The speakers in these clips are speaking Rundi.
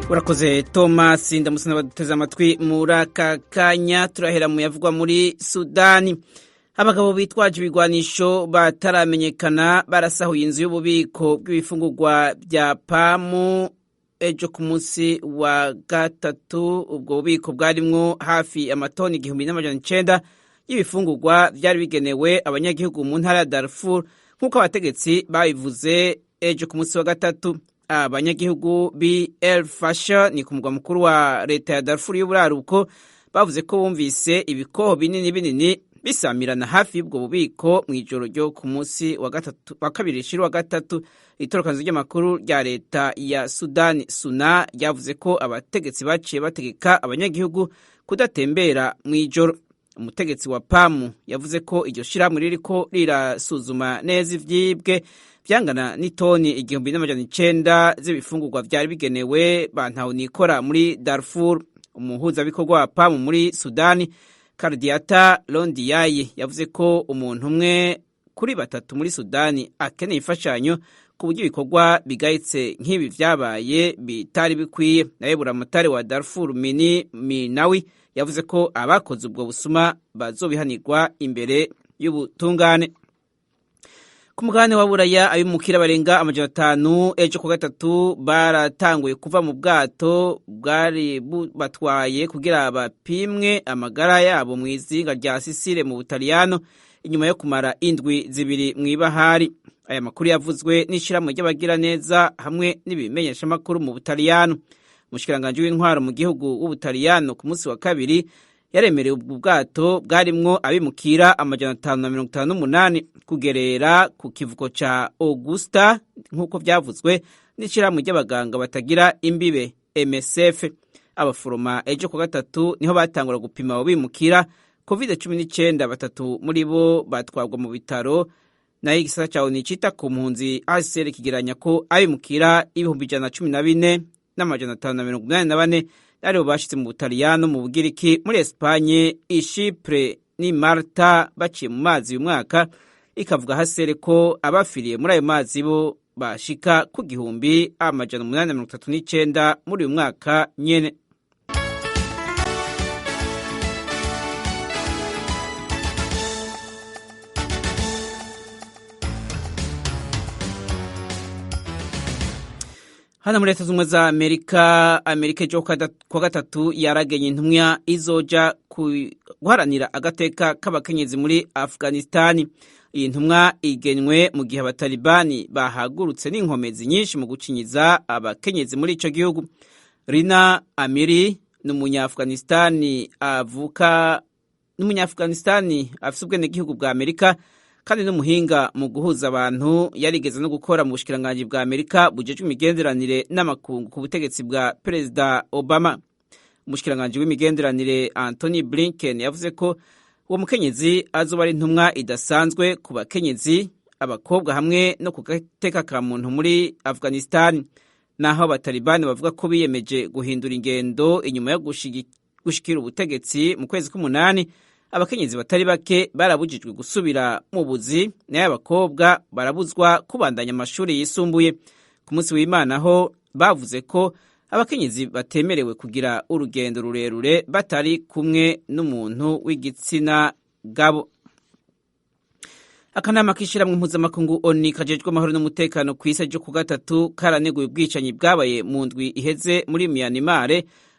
Urakoze Thomas. Ndamusana baduteze amatwi muri aka kanya. Turahera mu yavugwa muri Sudani. Abagabo bitwaje ibigwanisho bataramenyekana barasahuye inzu y'ububiko bw'ibifungurwa bya Pamu ejo ku munsi wa gatatu. Ubwo bubiko bwarimwo hafi amatoni 1900 y'ibifungurwa byari bigenewe abanyagihugu mu ntara ya Darfur, nk'uko abategetsi babivuze ejo ku munsi wa gatatu. Abanyagihugu bi El Fasher, ni ku mugwa mukuru wa leta ya Darfur y'uburaruko, bavuze ko bumvise ibikoho binini binini bisamirana hafi y'ubwo bubiko mu ijoro ryo ku munsi wa gatatu, wa kabiri rishira wa gatatu. Itorokanizo ry'amakuru rya leta ya Sudani Suna ryavuze ko abategetsi baciye bategeka abanyagihugu kudatembera mu ijoro. Umutegetsi wa Pamu yavuze ko iryo shirahamwe ririko rirasuzuma neza ivyibwe vyangana n'itoni 1900 z'ibifungurwa vyari bigenewe bantawunikora muri Darfur. Umuhuzabikorwa wa Pamu muri Sudani, Kardiata Londiyayi, yavuze ko umuntu umwe kuri batatu muri Sudani akeneye imfashanyo, ku buryo ibikorwa bigayitse nk'ibi vyabaye bitari bikwiye. Nawe buramatari wa Darfur, Mini Minawi, yavuze ko abakoze ubwo busuma bazobihanirwa imbere y'ubutungane. Ku mugabane wa Buraya, abimukira barenga 500 ejo ku gatatu baratanguye kuva mu bwato bwari batwaye kugira bapimwe amagara yabo mu izinga rya Sisile mu Butaliyano, inyuma yo kumara indwi 2 mu ibahari. Aya makuru yavuzwe n'ishirahamwe ry'abagiraneza hamwe n'ibimenyeshamakuru mu Butaliyano. Umushikiranganji w'intwaro mu gihugu w'Ubutaliyano ku munsi wa kabiri yaremerewe ubwo bwato bwarimwo abimukira 558 kugerera ku kivuko ca Augusta, nk'uko vyavuzwe n'ishirahamwe ry'abaganga batagira imbibe MSF. Abaforoma ejo ku gatatu niho batangura gupima abo bimukira COVID-19, batatu muri bo batwarwa mu bitaro. Nayo igisata ca ONU cita ku mpunzi HCR kigeranya ko abimukira 114,584 aribo bashitse mu Butaliyano, mu Bugiriki, muri Espanye, Ishipre ni Malta baciye mu mazi uyu mwaka. Ikavuga hasere ko abafiriye muri ayo mazi bo bashika ku 1839 muri uyu mwaka nyene. Hano muri Leta Zunze Ubumwe za Amerika, Amerika ejo kuwa gatatu yaragenye intumwa izoja guharanira agateka k'abakenyezi muri Afghanistani. Iyi ntumwa igenywe mu gihe abatalibani bahagurutse n'inkomezi nyinshi mu gucinyiza abakenyezi muri ico gihugu. Rina Amiri ni umunya-Afghanistani avuka, ni umunya-Afghanistani afise ubwenegihugu bwa Amerika, kandi n'umuhinga mu guhuza abantu. Yarigeze no gukora mu bushikiranganji bwa Amerika bujejwe imigenderanire n'amakungu ku butegetsi bwa Perezida Obama. Umushikiranganji w'imigenderanire Anthony Blinken yavuze ko uwo mukenyezi azoba ari intumwa idasanzwe ku bakenyezi, abakobwa hamwe no ku gateka ka muntu muri Afghanistan. Naho abatalibani bavuga ko biyemeje guhindura ingendo inyuma yo gushikira ubutegetsi mu kwezi k'umunani, abakenyezi batari bake barabujijwe gusubira mu buzi, nayo abakobwa barabuzwa kubandanya amashuri yisumbuye. Ku munsi w'Imana ho bavuze ko abakenyezi batemerewe kugira urugendo rurerure batari kumwe n'umuntu w'igitsina gabo. Akanama k'ishirahamwe mpuzamakungu ONU kajejwe amahoro n'umutekano ku isi ryo ku gatatu karaneguye ubwicanyi bwabaye mu ndwi iheze muri Myanmar,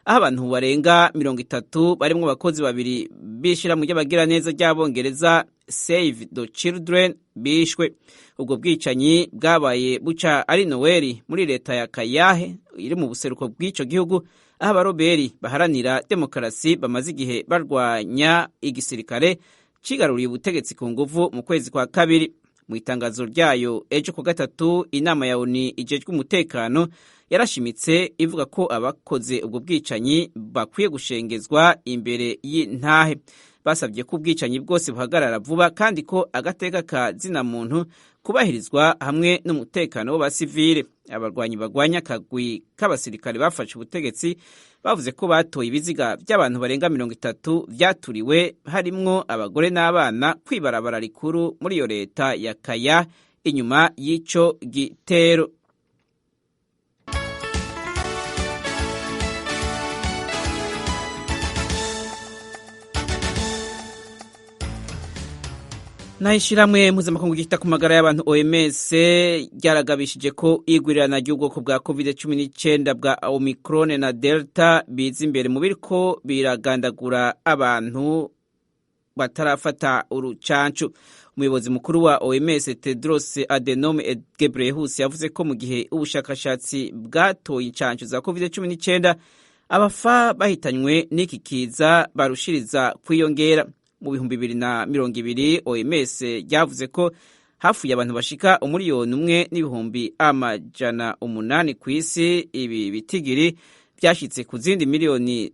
aho abantu barenga 30 barimwo abakozi babiri b'ishirahamwe ry'abagiraneza ry'Abongereza Save the Children bishwe. Ubwo bwicanyi bwabaye buca ari Noweli muri leta ya Kayahe iri mu buseruko bw'ico gihugu, aho abaroberi baharanira demokarasi bamaze igihe barwanya igisirikare cigaruriye ubutegetsi ku nguvu mu kwezi kwa kabiri. Mu itangazo ryayo ejo ku gatatu, inama ya ONU ijejwe umutekano yarashimitse ivuga ko abakoze ubwo bwicanyi bakwiye gushengezwa imbere y'intahe. Basabye ko ubwicanyi bwose buhagarara vuba, kandi ko agateka ka zina muntu kubahirizwa hamwe n'umutekano w'abasivile. Abarwanyi bagwanya akagwi k'abasirikare bafashe ubutegetsi bavuze ko batoye ibiziga by'abantu barenga 30 vyaturiwe, harimwo abagore n'abana, kwibarabara rikuru muri iyo leta ya Kaya inyuma y'ico gitero. Naho ishyirahamwe mpuzamakungu ryita ku magara y'abantu OMS ryaragabishije ko igwirirana ry'ubwoko bwa COVID-19 bwa Omicron na Delta biza imbere mu biriko biragandagura abantu batarafata urucancu. Umuyobozi mukuru wa OMS Tedros Adhanom Ghebreyesus yavuze ko mu gihe ubushakashatsi bwatoye incancu za COVID-19 abafa bahitanywe n'iki kiza barushiriza kwiyongera. Mu 2020 OMS ryavuze ko hafuye abantu bashika 1,800,000 ku isi. Ibi bitigiri byashyitse ku zindi 3.5 miliyoni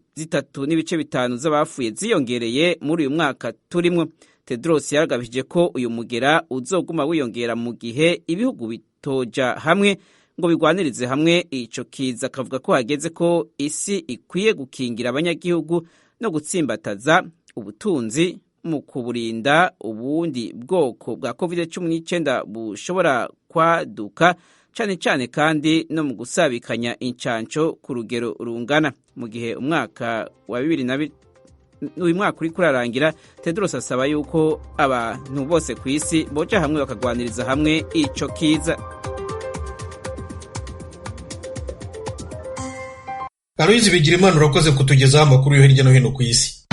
z'abafuye ziyongereye muri uyu mwaka turimwo. Tedros yaragabishije ko uyu mugera uzoguma wiyongera mu gihe ibihugu bitoja hamwe ngo bigwanirize hamwe ico kiza, akavuga ko hageze ko isi ikwiye gukingira abanyagihugu no gutsimbataza ubutunzi mu kuburinda ubundi bwoko bwa COVID-19 bushobora kwaduka, cane cane kandi no mu gusabikanya incanco ku rugero rungana. Mu gihe umwaka wa uyu mwaka uriko urarangira, Tedros asaba yuko abantu bose ku isi boja hamwe bakagwaniriza hamwe ico kiza. Aloyizi Bigirimana, urakoze kutugezaho amakuru yo hirya no hino ku isi.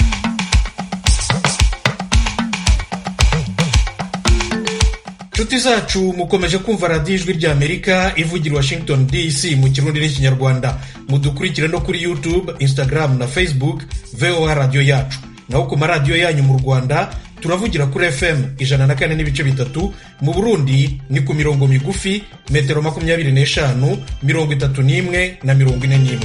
Inshuti zacu, mukomeje kumva radiyo Ijwi ry'Amerika ivugira Washington DC mu Kirundi n'Ikinyarwanda. Mudukurikire no kuri YouTube, Instagram na Facebook, VOA Radiyo Yacu. Naho ku maradiyo yanyu mu Rwanda turavugira kuri FM 104.3. Mu Burundi ni ku mirongo migufi, metero 25, 31 na 41.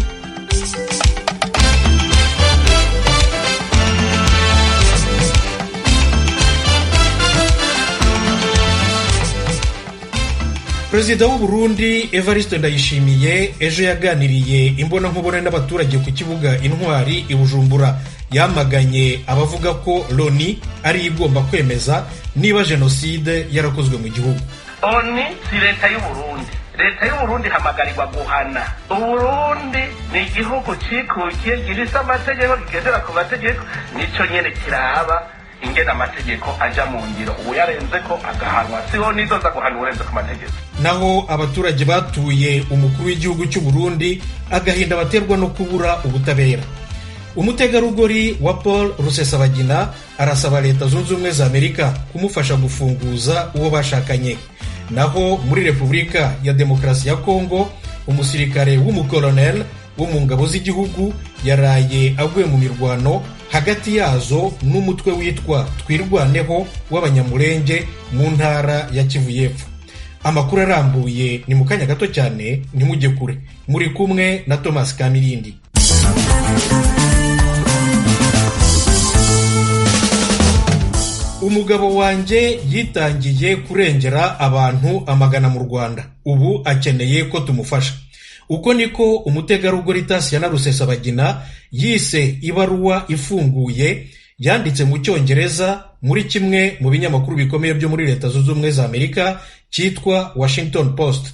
Perezida w'u Burundi Evariste Ndayishimiye ejo yaganiriye imbonankubone n'abaturage ku kibuga Intwari i Bujumbura. Yamaganye abavuga ko Loni ari igomba kwemeza niba jenoside yarakozwe mu gihugu. ONU si leta y'u Burundi. Leta y'u Burundi ihamagarirwa guhana. Uburundi ni igihugu cikukiye, gifise amategeko, kigendera ku mategeko. Nico nyene kiraba ingene amategeko aja mu ngiro, uyarenze ko agahanwa. Siho nizoza guhana urenze ku mategeko. Naho abaturage batuye umukuru w'igihugu cy'u Burundi agahinda baterwa no kubura ubutabera. Umutegarugori wa Paul Rusesabagina arasaba Leta Zunze Ubumwe za Amerika kumufasha gufunguza uwo bashakanye. Naho muri Repubulika ya Demokarasi ya Kongo, umusirikare w'umukoloneli wo mu ngabo z'igihugu yaraye aguye mu mirwano hagati yazo n'umutwe witwa Twirwaneho w'Abanyamurenge mu ntara ya Kivu y'Epfo. Amakuru arambuye ni mu kanya gato cyane, ntimujye kure. Muri kumwe na Thomas Kamirindi. Umugabo wanjye yitangiye kurengera abantu amagana mu Rwanda, ubu akeneye ko tumufasha. Uko niko umutegarugori Tasiyana Rusesabagina yise ibaruwa ifunguye yanditse mu Cyongereza muri kimwe mu binyamakuru bikomeye byo muri Leta Zunze Ubumwe za Amerika cyitwa Washington Post.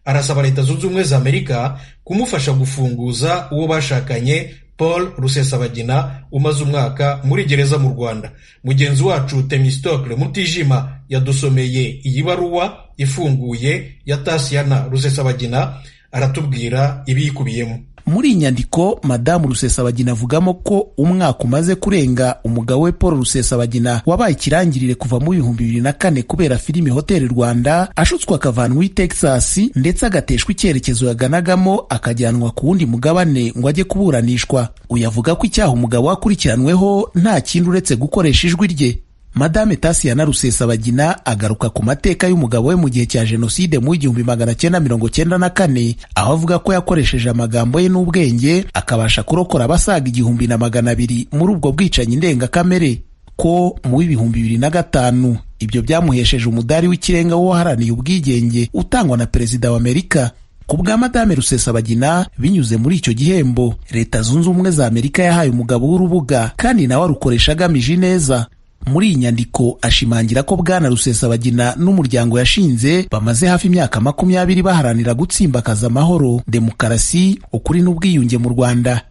Arasaba Leta Zunze Ubumwe za Amerika kumufasha gufunguza uwo bashakanye Paul Rusesabagina umaze umwaka muri gereza mu Rwanda. Mugenzi wacu Temistocle Mutijima yadusomeye iyi baruwa ifunguye ya Tasiyana Rusesabagina, aratubwira ibiyikubiyemo. Muri iyi nyandiko, Madamu Rusesabagina avugamo ko umwaka umaze kurenga umugabo we Paul Rusesabagina, wabaye ikirangirire kuva mu 2004 kubera filimi Hotel Rwanda, ashutswe akavanwa i Texas ndetse agateshwa icyerekezo yaganagamo, akajyanwa ku wundi mugabane ngo ajye kuburanishwa. Uyu avuga ko icyaha umugabo akurikiranweho nta kindi uretse gukoresha ijwi rye. Madame Tasiyana Rusesabagina agaruka ku mateka y'umugabo we mu gihe cya jenoside mu 1994, aho avuga ko yakoresheje amagambo ye n'ubwenge akabasha kurokora abasaga 1200 muri ubwo bwicanyi ndengakamere, ko mu 2005 ibyo byamuhesheje umudari w'ikirenga w'uwaharaniye ubwigenge utangwa na perezida wa Amerika. Ku bwa Madame Rusesabagina, binyuze muri icyo gihembo, Leta Zunze Ubumwe za Amerika yahaye umugabo w'urubuga kandi nawe arukoresha agamije ineza. Muri iyi nyandiko ashimangira ko Bwana Rusesabagina n'umuryango yashinze bamaze hafi imyaka 20 baharanira gutsimbakaza amahoro, demokarasi, ukuri n'ubwiyunge mu Rwanda.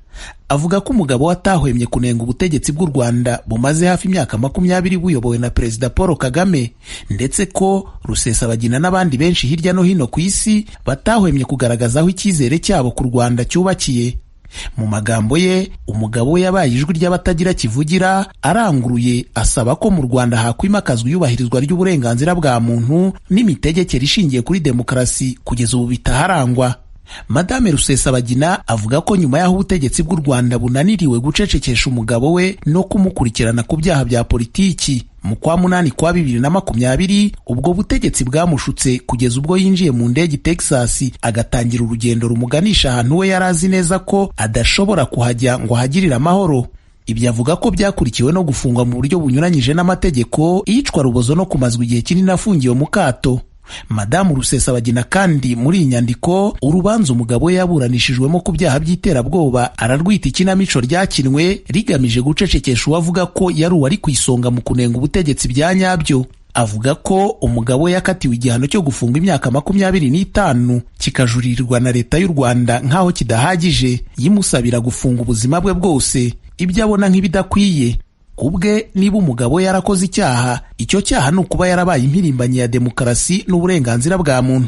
Avuga ko umugabo we atahwemye kunenga ubutegetsi bw'u Rwanda bumaze hafi imyaka 20 buyobowe na Perezida Paul Kagame, ndetse ko Rusesabagina n'abandi benshi hirya no hino ku isi batahwemye kugaragaza aho icyizere cyabo ku Rwanda cyubakiye. Mu magambo ye, umugabo we yabaye ijwi ry'abatagira kivugira, aranguruye asaba ko mu Rwanda hakwimakazwa iyubahirizwa ry'uburenganzira bwa muntu n'imitegekere ishingiye kuri demokarasi kugeza ubu bitaharangwa. Madame Rusesabagina avuga ko nyuma y'aho ubutegetsi bw'u Rwanda bunaniriwe gucecekesha umugabo we no kumukurikirana ku byaha bya politiki mu kwa 8 kwa 2020, ubwo butegetsi bwamushutse kugeza ubwo yinjiye mu ndege Texas agatangira urugendo rumuganisha ahantu we yari azi neza ko adashobora kuhajya ngo ahagirire amahoro. Ibyo avuga ko byakurikiwe no gufungwa mu buryo bunyuranyije n'amategeko, iyicwa rubozo no kumazwa igihe kinini afungiwe mu kato. Madamu Rusesabagina kandi muri iyi nyandiko, urubanza umugabo we yaburanishijwemo ku byaha by'iterabwoba ararwita ikinamico ryakinwe rigamije gucecekesha uwavuga ko yari uwari ku isonga mu kunenga ubutegetsi bya nyabyo. Avuga ko umugabo we yakatiwe igihano cyo gufungwa imyaka 25 kikajurirwa na leta y'u Rwanda nk'aho kidahagije, yimusabira gufunga ubuzima bwe bwose, ibyo abona nk'ibidakwiye. Kubwe, niba umugabo yarakoze icyaha, icyo cyaha ni ukuba yarabaye impirimbanyi ya demokarasi n'uburenganzira bwa muntu.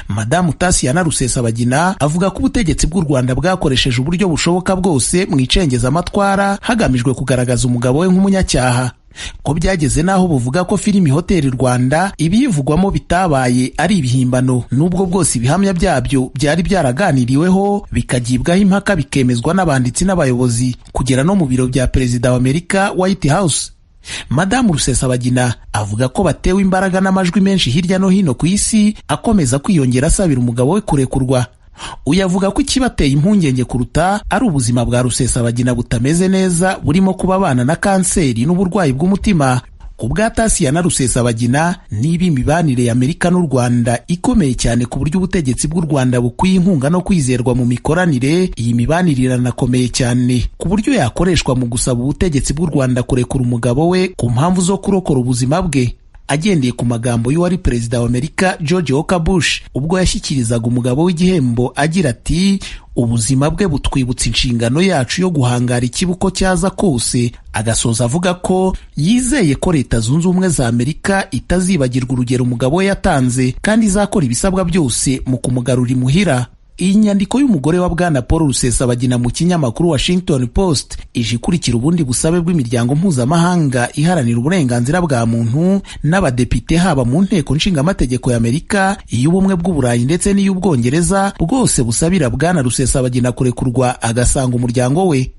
Madamu Tasiyana Rusesabagina avuga ko ubutegetsi bw'u Rwanda bwakoresheje uburyo bushoboka bwose mu icengezamatwara hagamijwe kugaragaza umugabo we nk'umunyacyaha, ko byageze n'aho buvuga ko filimi Hoteli Rwanda ibiyivugwamo bitabaye ari ibihimbano, nubwo bwose ibihamya byabyo byari byaraganiriweho bikagibwaho impaka bikemezwa n'abanditsi n'abayobozi kugera no mu biro bya Perezida wa Amerika, White House. Madamu Rusesabagina avuga ko batewe imbaraga n'amajwi menshi hirya no hino ku isi akomeza kwiyongera asabira umugabo we kurekurwa. Uyu avuga ko ikibateye impungenge kuruta ari ubuzima bwa Rusesabagina butameze neza, burimo kuba abana na kanseri n'uburwayi bw'umutima. Ku bwa Tasiyana Rusesabagina, niba imibanire ya Amerika n'u Rwanda ikomeye cyane ku buryo ubutegetsi bw'u Rwanda bukwiye inkunga no kwizerwa mu mikoranire, iyi mibanire iranakomeye cyane ku buryo yakoreshwa mu gusaba ubutegetsi bw'u Rwanda kurekura umugabo we ku mpamvu zo kurokora ubuzima bwe. Agendeye ku magambo y'uwari perezida wa Amerika George Walker Bush ubwo yashyikirizaga umugabo w'igihembo agira ati: "Ubuzima bwe butwibutsa inshingano yacu yo guhangara ikibuko cyaza kose", agasoza avuga ko yizeye ko Leta Zunze Ubumwe za Amerika itazibagirwa urugero umugabo we yatanze kandi izakora ibisabwa byose mu kumugarura imuhira. Iyi nyandiko y'umugore wa Bwana Paul Rusesabagina mu kinyamakuru Washington Post ije ikurikira ubundi busabe bw'imiryango mpuzamahanga iharanira uburenganzira bwa muntu n'abadepite haba mu nteko nshingamategeko y'Amerika, iy'Ubumwe bw'Uburayi ndetse n'iy'Ubwongereza, bwose busabira Bwana Rusesabagina kurekurwa agasanga umuryango we.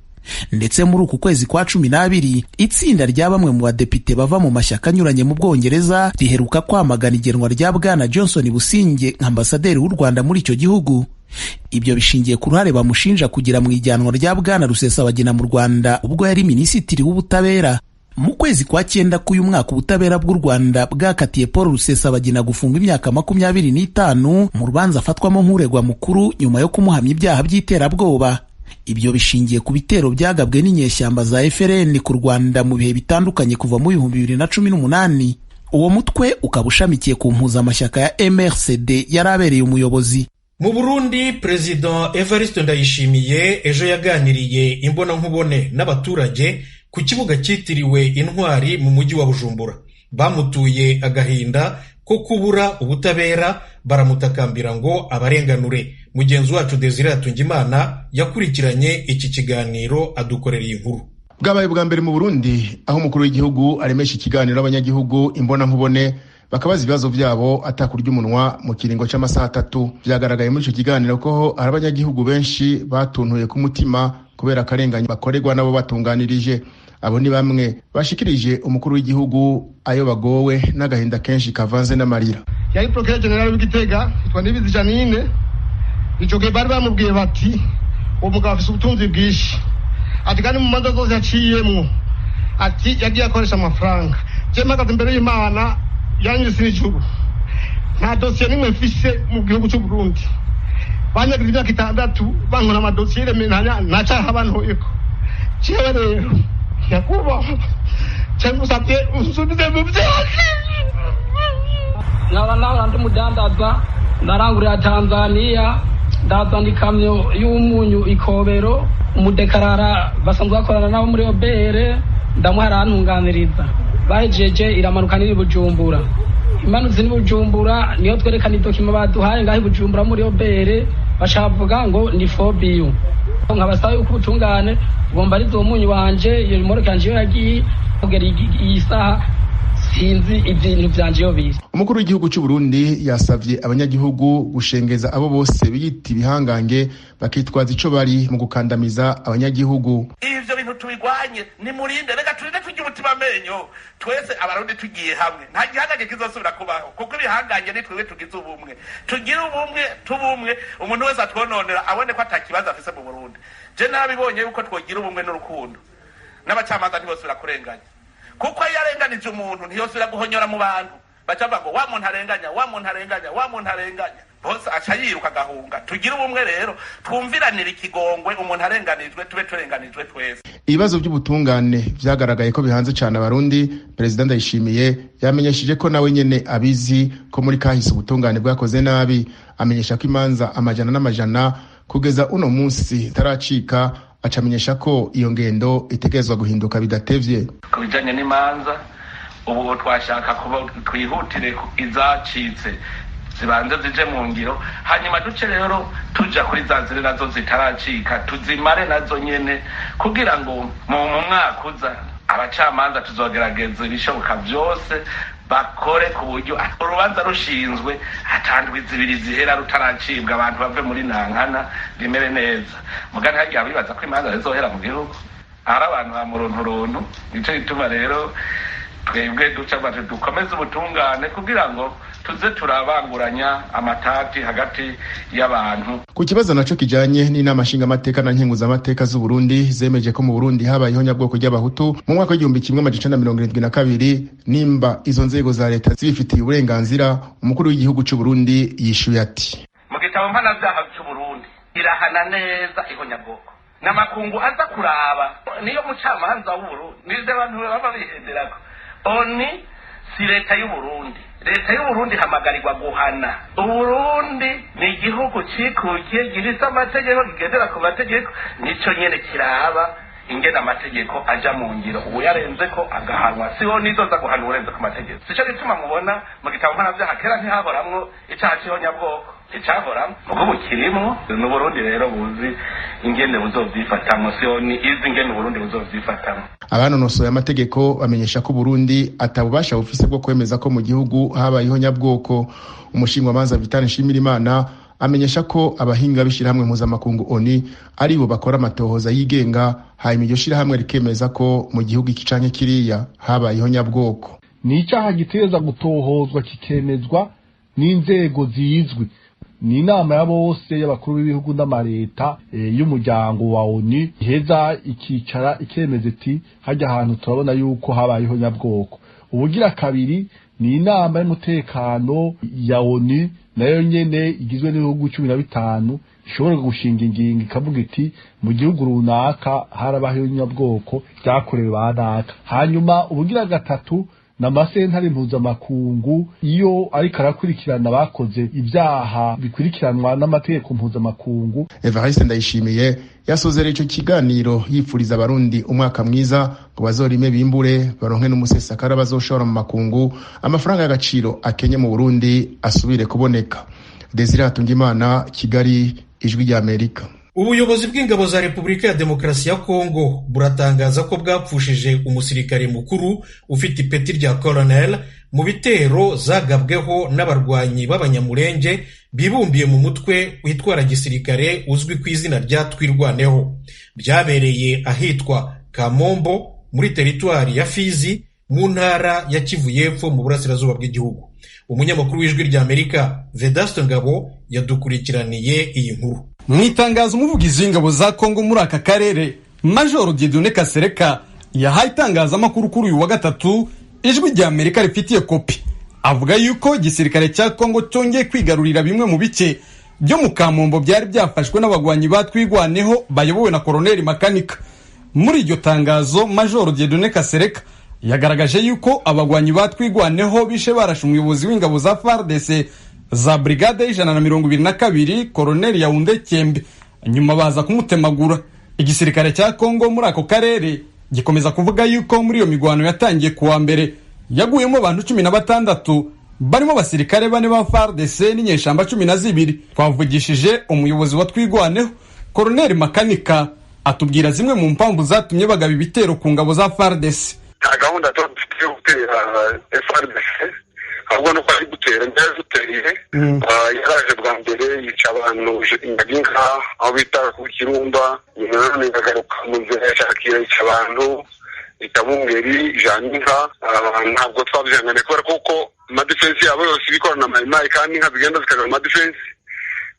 Ndetse muri uku kwezi kwa 12, itsinda rya bamwe mu badepite bava mu mashyaka anyuranye mu Bwongereza riheruka kwamagana igenwa rya Bwana Johnson Busingye nka ambasaderi w'u Rwanda muri icyo gihugu. Ibyo bishingiye ku ruhare bamushinja kugira mu ijyanwa rya Bwana Rusesabagina mu Rwanda ubwo yari minisitiri w'ubutabera. Mu kwezi kwa 9 k'uyu mwaka, ubutabera bw'u Rwanda bwakatiye Paul Rusesabagina gufunga imyaka 25 mu rubanza afatwamo nk'uregwa mukuru nyuma yo kumuhamya ibyaha by'iterabwoba. Ibyo bishingiye ku bitero byagabwe n'inyeshyamba za FLN ku Rwanda mu bihe bitandukanye kuva mu 2018. Uwo mutwe ukaba ushamikiye ku mpuzamashyaka ya MRCD yari abereye umuyobozi. Mu Burundi, Perezida Evariste Ndayishimiye ejo yaganiriye imbonankubone n'abaturage ku kibuga cyitiriwe Intwari mu mujyi wa Bujumbura. Bamutuye agahinda ko kubura ubutabera, baramutakambira ngo abarenganure. Mugenzi wacu Desire Hatungimana yakurikiranye iki kiganiro, adukorera iyi nkuru. Bwabaye bwa mbere mu Burundi aho umukuru w'igihugu aremesha ikiganiro abanyagihugu imbonankubone, bakabaza ibibazo byabo atakurya umunwa mu kiringo cy'amasaha 3. Byagaragaye muri icyo kiganiro ko hari abanyagihugu benshi batuntuye ku mutima kubera akarengane bakorerwa nabo batunganirije. Abo ni bamwe bashikirije umukuru w'igihugu ayo bagowe n'agahinda kenshi kavanze n'amarira. Yari procureur general w'Igitega yitwa Nibizi Janine. Ico gihe bari bamubwiye bati uwo mugabo afise ubutunzi bwinshi, ati kandi mu manza zose yaciyemwo ati yagiye akoresha amafaranga. Je mpagaze imbere y'Imana yanyise n'ijuru, nta dosiye nimwe mfise mu gihugu c'u Burundi. Banyagize imyaka 6 bankora amadosiye rementanya ntacaha bantoyeko. Jewe rero nyakubahwa cyangwa unsubize mu vyanje. Nkaba nahora ndi umudandaza, ndarangurira Tanzania, Ndazana ikamyo y'umunyu ikobero, umudekarara basanzwe bakorana nabo muri obere, ndamuha arantunganiriza. Bahejeje iramanuka n'iri Bujumbura, imanutse n'i Bujumbura niyo twerekana idokima baduhaye ngaho i Bujumbura muri obere, bashavuga ngo ni fobiyu. Nkabasaba yuko ubutungane bugomba ari uwo munyu wanje, iyo remoroke yanje iyo yagiye kugera iyi saha sinzi ibintu vyanje iyo biri. Umukuru w'igihugu cy'u Burundi yasavye abanyagihugu gushengeza abo bose biyita ibihangange bakitwaza ico bari mu gukandamiza abanyagihugu. Ivyo bintu tubigwanye, nimurinde, reka turinde turye umutima amenyo twese Abarundi tugiye hamwe, nta gihangange kizosubira kubaho, kuko ibihangange ni twebwe tugize ubumwe. Tugire ubumwe, tubumwe, umuntu wese atwononera abone ko ata kibazo afise mu Burundi. Je nabibonye yuko twogira ubumwe n'urukundo, n'abacamanza ntibosubira kurenganya, kuko iyo arenganije umuntu ntiyosubira guhonyora mu bantu, baca bavuga ngo wa muntu arenganya, wa muntu arenganya, wa muntu arenganya, bose aca yiruka agahunga. Tugire ubumwe rero, twumviranire ikigongwe, umuntu arenganijwe tube turenganijwe twese. Ibibazo by'ubutungane vyagaragaye ko bihanze cane Abarundi. Perezida Ndayishimiye yamenyesheje ko nawe nyene abizi ko muri kahise ubutungane bwakoze nabi, amenyesha ko imanza amajana n'amajana kugeza uno munsi zitaracika, acamenyesha ko iyo ngendo itegerezwa guhinduka bidatevye. Ku bijanye n'imanza, ubu twashaka kuba twihutire izacitse zibanze zije mu ngiro, hanyuma duce rero tuja kuri za ziri nazo zitaracika tuzimare nazo nyene, kugira ngo mu mwaka uza abacamanza tuzogerageza ibishoboka vyose bakore ku buryo urubanza rushinzwe hatandwi zibiri zihera rutaracibwa, abantu bave muri nankana rimere neza. Mugani hagiye abibaza ko imanza zizohera mu gihugu, ari abantu ba murunturuntu. Nico gituma rero twebwe duca bati dukomeze ubutungane kugira ngo tuze turabanguranya amatati hagati y'abantu. Ku kibazo naco kijanye n'inama nshingamateka na nkenguzamateka z'u Burundi zemeje ko mu Burundi habayeho nyabwoko ry'Abahutu mu mwaka w'1972, nimba izo nzego za leta zibifitiye uburenganzira, umukuru w'igihugu c'u Burundi yishuye ati: Mu gitabo mpanavyaha c'u Burundi irahana neza ihonyabwoko, n'amakungu aza kuraba niyo mucamanza w'Uburundi, nivyo abantu baba bihenderako. Oni si leta y'Uburundi, leta y'Uburundi ihamagarirwa guhana. Uburundi ni igihugu cikukiye gifise amategeko, kigendera ku mategeko, nico nyene kiraba ingene amategeko aja mu ngiro, uwuyarenzeko agahanwa. Siho nizoza guhana uwurenze ku mategeko. Sico gituma mubona mu gitabo mpanavyaha kera ntihahoramwo icaha c'ihonyabwoko, icahoramwo mugubu kirimwo. N'Uburundi rero buzi ingene buzovyifatamwo, siho ni izi ingene Uburundi buzovyifatamwo. Abanonosoye amategeko bamenyesha ko Burundi atabubasha bufise bwo kwemeza ko mu gihugu habayeho nyabwoko. Umushingwamanza Vital Nshimirimana amenyesha ko abahinga b'ishirahamwe mpuzamakungu ONU aribo bakora amatohoza yigenga, hanyuma iryo shirahamwe rikemeza ko mu gihugu iki canke kiriya habayeho nyabwoko. Ni icaha gitegereza gutohozwa kikemezwa n'inzego zizwi, ni inama ya bose y'abakuru b'ibihugu n'amareta y'umuryango wa ONU iheza ikicara ikemeza iti hajya ahantu turabona yuko habayeho nyabwoko. Ubugira kabiri ni inama y'umutekano ya ONU nayo nyene igizwe n'ibihugu 15 ishobora gushinga ingingo ikavuga iti mu gihugu runaka harabayeho nyabwoko ryakorewe banaka. Hanyuma ubugira gatatu na masentare mpuzamakungu iyo ariko arakurikirana bakoze ibyaha bikurikiranwa n'amategeko mpuzamakungu. Evariste Ndayishimiye yasozera ico kiganiro yipfuriza Abarundi umwaka mwiza, ngo bazorime bimbure baronke n'umusesakara bazoshora mu makungu, amafaranga y'agaciro akenye mu Burundi asubire kuboneka. Desire Hatungimana, Kigali, Ijwi rya Amerika. Ubuyobozi bw'ingabo za Repubulika ya Demokarasi ya Kongo buratangaza ko bwapfushije umusirikare mukuru ufite ipeti rya colonel mu bitero zagabweho n'abarwanyi b'Abanyamurenge bibumbiye mu mutwe witwara gisirikare uzwi ku izina rya Twirwaneho. Byabereye ahitwa Kamombo muri teritwari ya Fizi mu ntara ya Kivu y'Epfo mu burasirazuba bw'igihugu. Umunyamakuru w'Ijwi rya Amerika Vedaste Ngabo yadukurikiraniye iyi nkuru. Mu itangazo umuvugizi w'ingabo za Kongo muri aka karere Majoro Dieudonné Kasereka yahaye itangazamakuru kuri uyu wa gatatu Ijwi rya Amerika rifitiye kopi, avuga yuko igisirikare cya Kongo cyongeye kwigarurira bimwe mu bice byo mu Kamombo byari byafashwe n'abagwanyi ba Twigwaneho bayobowe na Koloneli Makanika. Muri iryo tangazo Majoro Dieudonné Kasereka yagaragaje yuko abagwanyi ba Twigwaneho bishe barashe umuyobozi w'ingabo za FARDC za brigade y'122 Koroneli Yaounde Kembe, nyuma baza kumutemagura. Igisirikare cya Kongo muri ako karere gikomeza kuvuga yuko muri iyo migwano yatangiye kuwa mbere yaguyemo abantu 16 barimo abasirikare 4 ba FARDC n'inyeshamba 12. Twavugishije umuyobozi wa Twigwaneho Koroneli Makanika, atubwira zimwe mu mpamvu zatumye bagaba ibitero ku ngabo za FARDC. Nta gahunda dufite yo gutera FARDC, ahubwo nuko ari gutera yaduteriye. Yaraje bwa mbere yica abantu inka aho bita ku Kirumba, nyuma ikagaruka mu nzira ya Shakira yica abantu itabungeri ijana inka. Ntabwo twabyihanganiye kubera kuko amadefensi yabo yose ibikorana mayimayi kandi inka zigenda zikajya mu madefensi.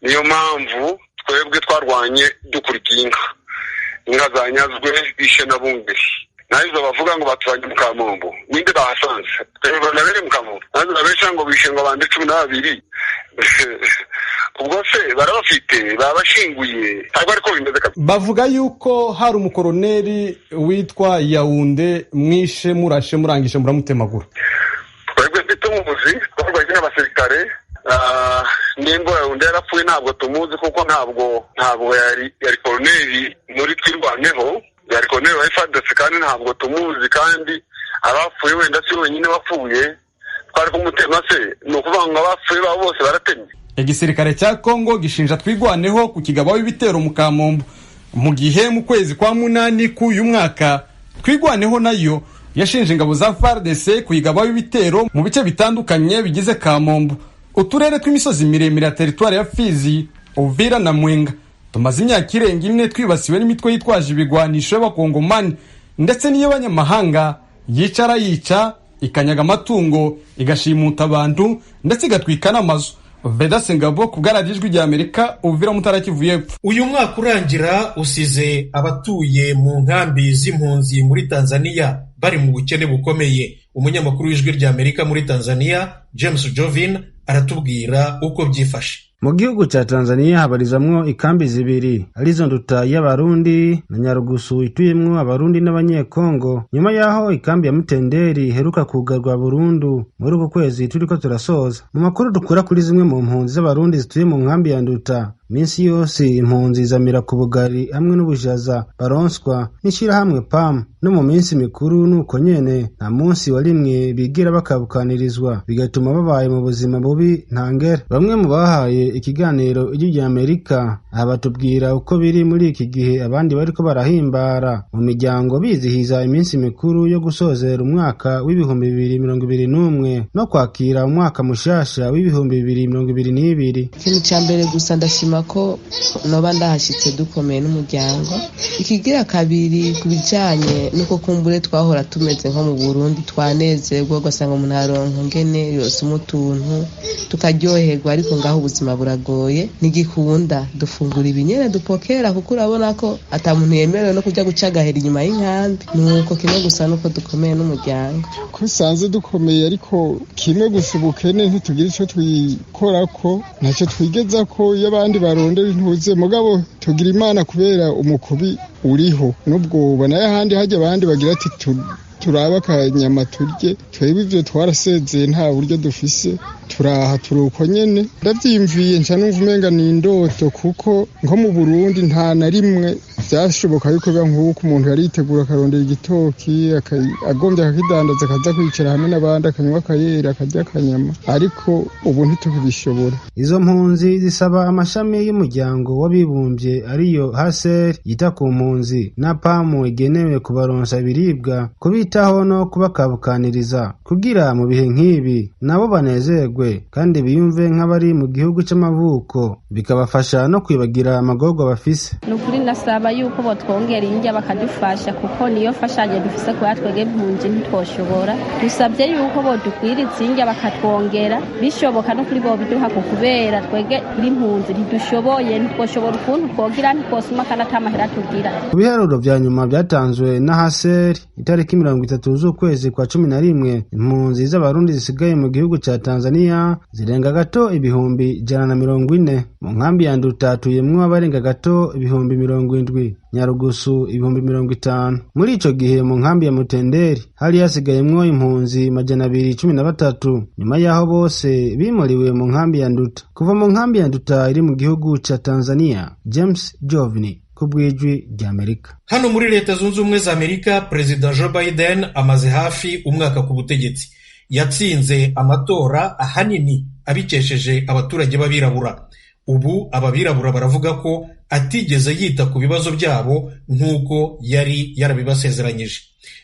Niyo mpamvu twebwe twarwanye dukurikiye inka, inka zanyazwe bishe na bungeri. Nahizo bavuga ngo baturanye mu Kamombo, ninde bahasanze? Twebwe nabere mu Kamombo, nahizo babesha ngo bishe ngo abantu 12. Ubwo se barabafite babashinguye? Ntabwo ariko bimeze kabisa. Bavuga yuko hari umukoroneri witwa Yaounde mwishe murashe murangije muramutemagura. Twebwe ntitumuzi, twarwanye n'abasirikare. Nimba Yaounde yarapfuye ntabwo tumuzi, kuko ntabwo yari koroneri muri Twirwaneho, yari koroneri wa FARDC kandi ntabwo tumuzi. Kandi abapfuye wenda si wenyine wapfuye, twari kumutema se? Ni ukuvuga ngo abapfuye babo bose baratemye. Igisirikare cya Kongo gishinja Twigwaneho ku kigabaho ibitero mu Kamombo, mu gihe mu kwezi kwa 8 k'uyu mwaka Twigwaneho nayo yashinje ingabo za FARDC kuyigabaho ibitero mu bice bitandukanye bigize Kamombo, uturere tw'imisozi miremire ya teritwari ya Fizi, Uvira na Mwenga. Tumaze imyaka irenga 4 twibasiwe n'imitwe yitwaje ibigwanisho y'abakongomani ndetse n'iy'abanyamahanga, yicara yica, ikanyaga amatungo, igashimuta abantu ndetse igatwika n'amazu. Vedase Ngabo ku bwa Ijwi rya Amerika, Uvira, Mutara, Kivu y'Epfo. Uyu mwaka urangira usize abatuye mu nkambi z'impunzi muri Tanzania bari mu bukene bukomeye. Umunyamakuru w'Ijwi rya Amerika muri Tanzania James Jovin aratubwira uko byifashe. Mu gihugu ca Tanzania habarizamwo ikambi zibiri arizo Nduta y'Abarundi na Nyarugusu ituyemwo Abarundi n'Abanyekongo, nyuma yaho ikambi ya Mutenderi iheruka kugarwa burundu muri uku kwezi turiko turasoza. Mu makuru dukura kuri zimwe mu mpunzi z'Abarundi zituye mu nkambi ya Nduta, minsi yose impunzi zamira ku bugari hamwe n'ubushaza baronswa n'ishirahamwe PAM, no mu minsi mikuru nuko nyene nta munsi wa rimwe bigira bakabukanirizwa, bigatuma babaye mu buzima bubi ntangere. Bamwe mu bahaye ikiganiro Ijwi rya Amerika aha batubwira uko biri muri iki gihe, abandi bariko barahimbara mu miryango bizihiza iminsi mikuru yo gusozera umwaka w'2021 no kwakira umwaka mushasha w'2022. Ikintu ca mbere gusa ndashima ko noba ndahashitse dukomeye n'umuryango. Ikigira kabiri ku bijanye n'uko kumbure twahora tumeze nko mu Burundi, twanezerwa ugasanga umuntu aronka ngene yose umutuntu tukaryoherwa, ariko ngaho ubuzima buragoye ntigikunda. Dufungura ibinyene dupokera, kuko urabona ko ata muntu yemerewe no kuja guca agahera inyuma y'inkambi. Nuko kimwe gusa nuko dukomeye n'umuryango. Ko usanze dukomeye, ariko kimwe gusa ubukene ntitugira ico twikorako, ntacyo twigezako iyo abandi barondera intuze. Mugabo tugira Imana kubera umukubi uriho n'ubwoba, nayo ahandi hajya abandi bagira ati turaba akanyama turye, twebwe ivyo twarasezeye nta buryo dufise, turaha turuko nyene. Ndavyiyumviye nca numva umenga ni indoto, kuko nko mu Burundi nta na rimwe vyashoboka yuko biba nk'uko umuntu yaritegura akarondera igitoki agombye akakidandaza akaza kwicara hamwe n'abandi akanywa akayera akarya akanyama, ariko ubu ntitukibishobora. Izo mpunzi zisaba amashami y'umuryango w'abibumbye ariyo HCR yita ku mpunzi na PAM igenewe kubaronsa ibiribwa, kubitaho no kubakabukaniriza kugira mu bihe nk'ibi nabo banezerwe kandi biyumve nk'abari mu gihugu c'amavuko, bikabafasha no kwibagira amagorwa bafise. Ni ukuri nasaba yuko botwongera indya bakadufasha, kuko niyo mfashanyo dufise kuba twebwe impunzi ntitwoshobora. Dusabye yuko bodukwiriza indya bakatwongera, bishoboka no kuri bobiduha, kubera twebwe impunzi ntidushoboye, ntitwoshobora ukuntu twogira, ntitwosuma kandi ata mahera tugira. Ku biharuro vya nyuma vyatanzwe na HCR itariki 30 z'ukwezi kwa 11, impunzi z'abarundi zisigaye mu gihugu ca Tanzania zirenga gato 140,000. Mu nkambi ya Nduta hatuyemwo abarenga gato 70,000, Nyarugusu 50,000. Muri ico gihe mu nkambi ya Mutenderi hari hasigayemwo impunzi 213, nyuma yaho bose bimuriwe mu nkambi ya Nduta. Kuva mu nkambi ya Nduta iri mu gihugu ca Tanzania, James Jovini kubw'Ijwi ry'Amerika. Hano muri Leta Zunze Ubumwe za Amerika, Perezida Joe Biden amaze hafi umwaka ku butegetsi. Yatsinze amatora ahanini abikesheje abaturage b'abirabura. Ubu ababirabura baravuga ko atigeze yita ku bibazo byabo nk'uko yari yarabibasezeranyije.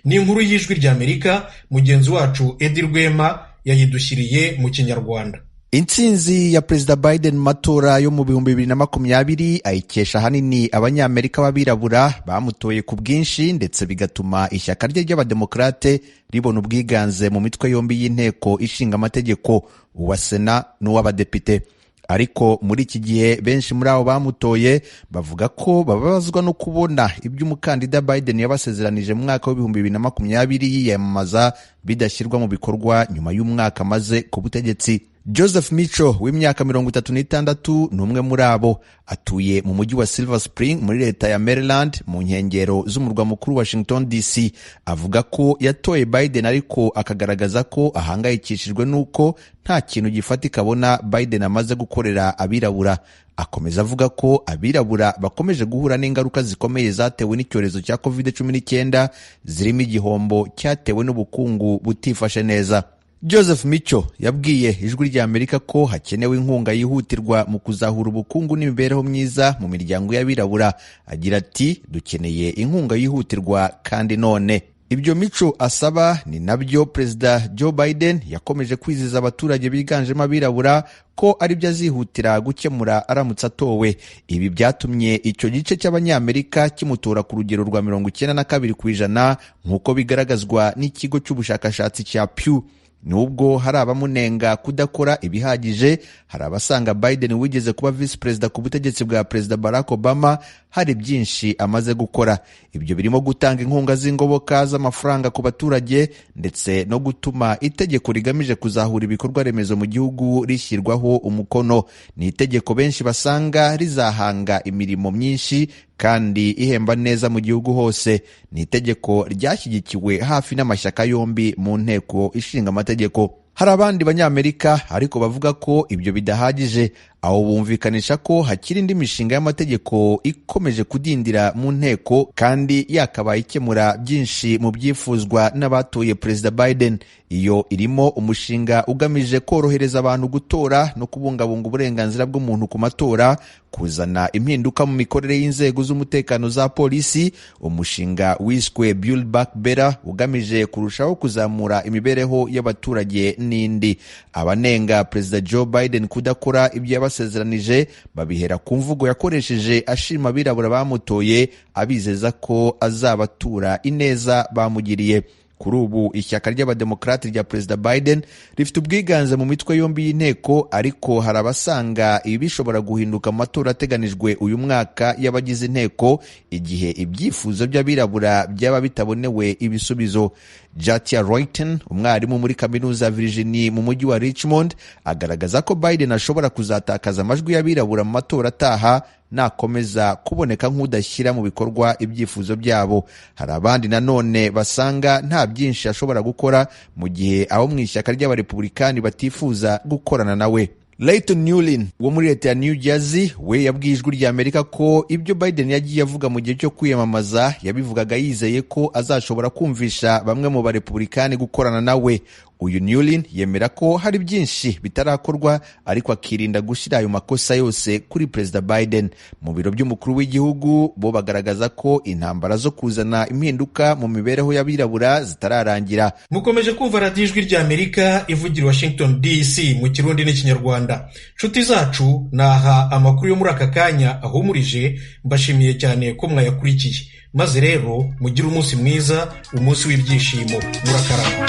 Ni inkuru y'Ijwi ry'Amerika, mugenzi wacu Edi Rwema yayidushyiriye mu Kinyarwanda. Intsinzi ya Perezida Biden mu matora yo mu 2020 ayikesha ahanini abanyamerika b'abirabura bamutoye ku bwinshi, ndetse bigatuma ishyaka rye ry'abademokarate ribona ubwiganze mu mitwe yombi y'inteko ishinga amategeko, uwa Sena n'uw'abadepite. Ariko muri iki gihe benshi muri abo bamutoye bavuga ko bababazwa no kubona ibyo umukandida Biden yabasezeranije mu mwaka wa 2020 yiyamamaza bidashyirwa mu bikorwa nyuma y'umwaka amaze ku butegetsi. Joseph Micho w'imyaka 36 ni umwe muri abo. Atuye mu mujyi wa Silver Spring muri leta ya Maryland, mu nkengero z'umurwa mukuru Washington DC. Avuga ko yatoye Biden, ariko akagaragaza ko ahangayikishijwe n'uko nta kintu gifatika abona Biden amaze gukorera abirabura. Akomeza avuga ko abirabura bakomeje guhura n'ingaruka zikomeye zatewe n'icyorezo cya COVID-19, zirimo igihombo cyatewe n'ubukungu butifashe neza. Joseph Micho yabwiye Ijwi rya Amerika ko hakenewe inkunga yihutirwa mu kuzahura ubukungu n'imibereho myiza mu miryango y'abirabura. Agira ati: "Dukeneye inkunga yihutirwa kandi none." Ibyo Micho asaba ni nabyo Perezida Joe Biden yakomeje kwizeza abaturage biganjemo abirabura ko aribyo azihutira gukemura aramutse atowe. Ibi byatumye icyo gice cy'abanyamerika kimutora ku rugero rwa 92%, nk'uko bigaragazwa n'ikigo cy'ubushakashatsi cya Pew. Nubwo hari abamunenga kudakora ibihagije, hari abasanga Biden wigeze kuba visi perezida ku butegetsi bwa Perezida Barack Obama hari byinshi amaze gukora. Ibyo birimo gutanga inkunga z'ingoboka z'amafaranga ku baturage, ndetse no gutuma itegeko rigamije kuzahura ibikorwa remezo mu gihugu rishyirwaho umukono. Ni itegeko benshi basanga rizahanga imirimo myinshi kandi ihemba neza mu gihugu hose. Ni itegeko ryashyigikiwe hafi n'amashyaka yombi mu nteko ishinga amategeko. Hari abandi banyamerika ariko bavuga ko ibyo bidahagije, aho bumvikanisha ko hakiri indi mishinga y'amategeko ikomeje kudindira mu nteko kandi yakabaye ikemura byinshi mu byifuzwa n'abatoye Perezida Biden. Iyo irimo umushinga ugamije korohereza abantu gutora no kubungabunga uburenganzira bw'umuntu ku matora, kuzana impinduka mu mikorere y'inzego z'umutekano za polisi, umushinga wiswe Build Back Better ugamije kurushaho kuzamura imibereho y'abaturage n'indi. Abanenga Perezida Joe Biden kudakora ibyo yabasezeranije babihera ku mvugo yakoresheje ashima abirabura bamutoye, abizeza ko azabatura ineza bamugiriye. Kuri ubu ishyaka ry'abademokarate rya Perezida Biden rifite ubwiganze mu mitwe yombi y'inteko, ariko hari abasanga ibi bishobora guhinduka mu matora ateganijwe uyu mwaka y'abagize inteko, igihe ibyifuzo by'abirabura byaba bitabonewe ibisubizo. Jatia Royton, umwarimu muri kaminuza ya Virginia mu mujyi wa Richmond, agaragaza ko Biden ashobora kuzatakaza amajwi y'abirabura mu matora ataha nakomeza kuboneka nk'udashyira mu bikorwa ibyifuzo byabo. Hari abandi nanone basanga nta byinshi ashobora gukora mu gihe abo mu ishyaka ry'abarepublikani batifuza gukorana nawe. Leighton Newlin wo muri leta ya New Jersey we yabwiye Ijwi rya Amerika ko ibyo Biden yagiye avuga mu gihe cyo kwiyamamaza yabivugaga yizeye ko azashobora kumvisha bamwe mu barepublikani gukorana nawe. Uyu Newlin yemera ko hari byinshi bitarakorwa, ariko akirinda gushyira ayo makosa yose kuri Perezida Biden. Mu biro by'umukuru w'igihugu bo bagaragaza ko intambara zo kuzana impinduka mu mibereho y'abirabura zitararangira. Mukomeje kumva radiyo Ijwi rya Amerika ivugira Washington DC mu Kirundi n'Ikinyarwanda. Nshuti zacu, naha amakuru yo muri aka kanya ahumurije. Mbashimiye cyane ko mwayakurikiye, maze rero mugire umunsi mwiza, umunsi w'ibyishimo. Murakarama.